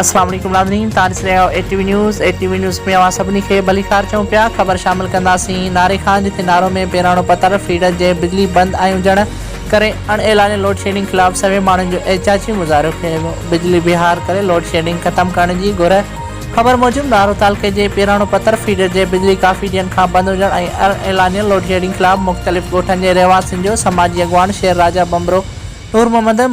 السلام عليڪم ناظرين توهان ڏسي رهيا آهيو A T V news A T V news ۾ اوهان سڀني کي ڀليڪار چئون پيا خبر شامل ڪنداسين ناري خان جتي نارو ۾ پيراڻو پتر فيڊر جي بجلي بند ۽ هجڻ ڪري اڻ اعلانيل لوڊشيڊنگ خلاف سوين ماڻهن جو احتجاجي مظاهرو ڪيو ويو بجلي بهار ڪري لوڊشيڊنگ ختم ڪرڻ جي گهر خبر موجب نارو تعلقي جي پيراڻو پتر فيڊر جي بجلي ڪافي ڏينهن کان بند هجڻ ۽ اڻ اعلانيل لوڊشيڊنگ خلاف مختلف ڳوٺن جي رهواسين جو سماجي اڳواڻ شير راجا ڀنڀرو نور محمد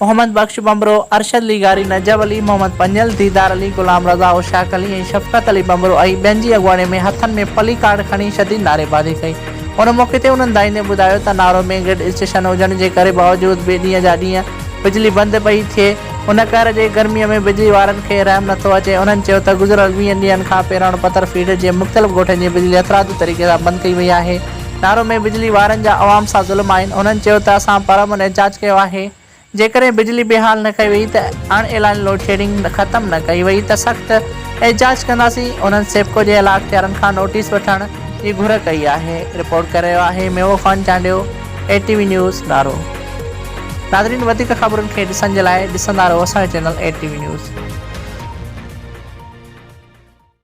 محمد بخش ڀنڀرو، ارشد لغاري، نجف علي، محمد پنجل، ديدار علي، غلام رضا، اوشاق علي ۽ شفقت علي ڀنڀرو ۽ ٻين جي اڳواڻي ۾ هٿن ۾ پلي ڪارڊ کڻي شديد نعريبازي ڪئي. ان موقعي تي انهن دانهيندي ٻڌايو ته نارو ۾ گرڊ اسٽيشن هجڻ جي ڪري باوجود به ڏينهن جا ڏينهن بجلي بند پئي ٿئي ان قهر جي گرمي ۾ بجلي وارن کي رحم نٿو اچي. انهن چيو ته گذريل ويهن ڏينهن کان پيراڻو پتر فيڊر جي مختلف ڳوٺن جي بجلي هٿرادو طريقي سان بند ڪئي وئي آهي. نارو ۾ بجلي وارن جا عوام سان ظلم آهن، هنن چيو ته اسان پرامن احتجاج ڪيو آهي، جيڪڏهن بجلي بحال نه ڪئي وئي ته اڻ اعلانيل لوڊشيڊنگ ختم نه ڪئي وئي ته سخت احتجاج ڪنداسين، انهن سيپڪو جي اعليٰ اختيارن کان نوٽيس وٺڻ جي گهر ڪئي آهي، رپورٽ ڪري رهيو آهي Mewo Khan Chandio, A T V news, Naro. ناظرين وڌيڪ خبرن کي ڏسڻ جي لاء ڏسندا رهو اسان جو channel A T V news.